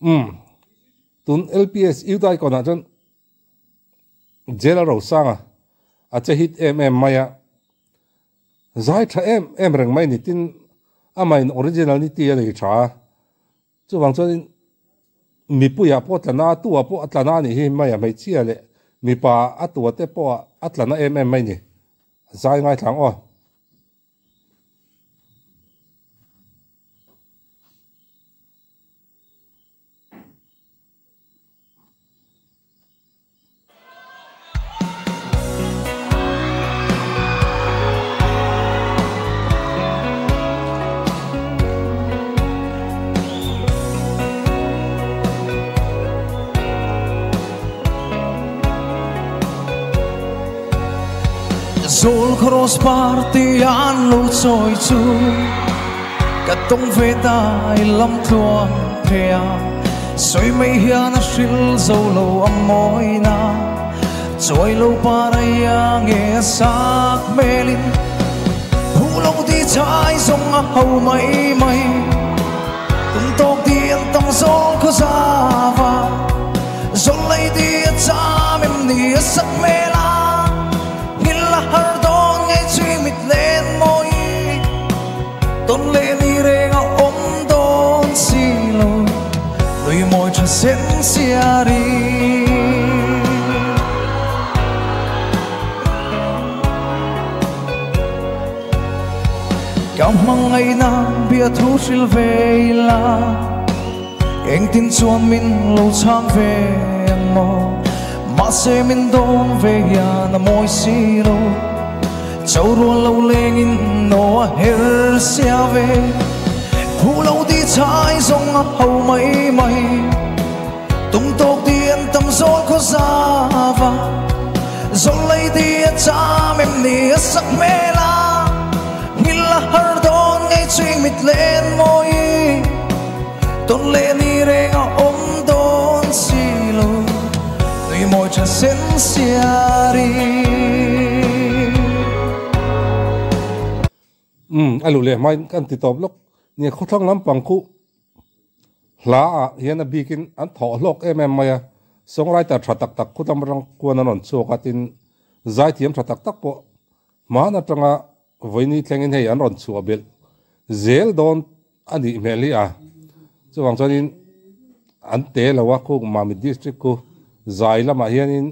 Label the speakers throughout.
Speaker 1: Umm tun LPS Youth Icon ah chuan Jela Rosanga a che hit em em mai a, zai tha em em reng mai ni tin amah in originality a nei tha a, chuvang chuanin mipuiah pawh tlana a tuah pawh a tlana a nih hi mai a hmeichhia leh mipa a tua te pawh a tlana em em mai ni, zai ngaithla ang aw.
Speaker 2: Zawl cross party an lo chawi chu ka tawng ve ta i lam tluang phei a, sawi mai hian a hril zo lo a mawina chawi lo paraia nge a sak hmelin phu lo ti chai zawng a ho mai mai tum tawk ti an tam zawl khaw zava zawl lei ti a cham em ni a sak hmel a nghil a har dawn ngei chui mit len mawi tawn leh ni reng a awm dawn si lo nui mawi tha sen siari. Ka hmangaihna bia thu hril ve ila, engtin chuan min lo chhang ve ang maw? Mahse min dawn ve hian a mawi si lo, cho rual lo lengin no a her sia ve. Phu lo ti chai zawng a ho mai mai, tum tawk ti an tam zawl khaw zava, zawl lei ti a cham em ni a sak hmel a, nghil a har dawn ngei ching mit len mawi, tawn leh ni reng a awm dawn si lo, nui mawi tha sen siari.
Speaker 1: Umm a luh leh hmain kan ti tawp lawk nia khawthlang lampang khu hla ah hian a bikin an thawh hlawk em em mai a, songwriter tha tak tak khutam atang khuan an rawn chhuak a tin zaithiam tha tak tak pawh hman atanga vawiini thlengin hei an rawn chhuah belh zel dawn a nih hmel hi a, chuvang chuanin an te lo a khu Mamit district khu zai lamah hianin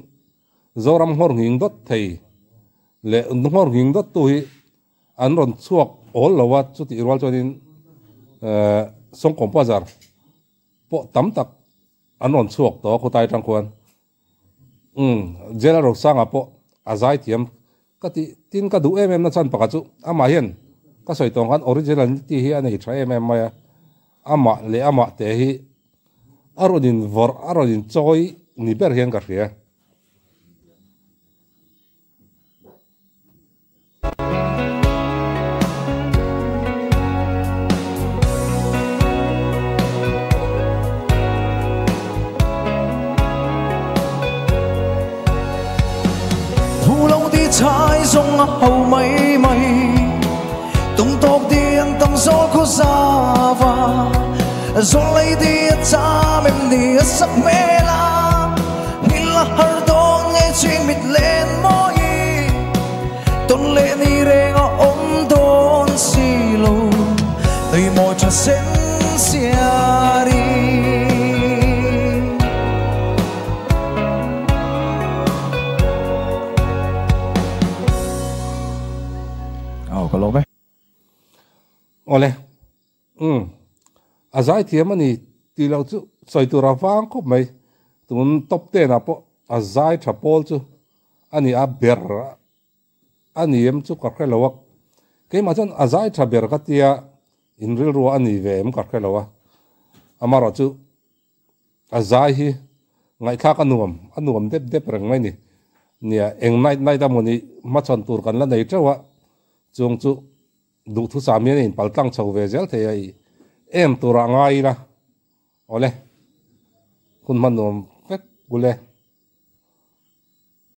Speaker 1: Zoram nghawr nghing dawt thei leh nghawr nghing dawt tu hi an rawn chhuak awl lo a, chutih rual chuanin Sawngkawm Bazar pawh tam tak an rawn chhuak tawh a khawtai atang khuan umm General Rosanga pawh a zai thiam ka tih tin ka duh em em na chhan pakhat chu amah hian ka sawi tawh ang khan originality hi a nei tha em em mai a, amah leh amah te hi a rawn in vawrh a rawn in chawi ni ber hian ka hria.
Speaker 2: Phu lo ti chai zawng a ho mai mai, tum tawk ti an tam zawl khaw zava, zawl lei ti a cham em ni a sak hmel a, nghil a har dawn ngei ching mit len mawi, tawn leh ni reng a awm dawn si lo, nui mawi tha sen siari.
Speaker 3: Aw ka lawm e.
Speaker 1: Awle. Umm. A zaithiam a ni tih loh chu sawi tur a vang khawp mai. Tun top ten ah pawh a zai tha pawl chu a ni a ber a ni em chu ka hre lo a. Keimah chuan a zai tha ber ka tia in rilru a ni ve em ka hre lo a. Amaherawh chu a zai hi ngaihthlak a nuam, a nuam dep dep reng mai ni. Nia eng night night a mawni hmachhawn tur kan la nei teuh a, chung chu Duhthusam hian a inpal tlang chho ve zel thei a, i em turah ngai ila. Awle, hun hman nuam vek ule.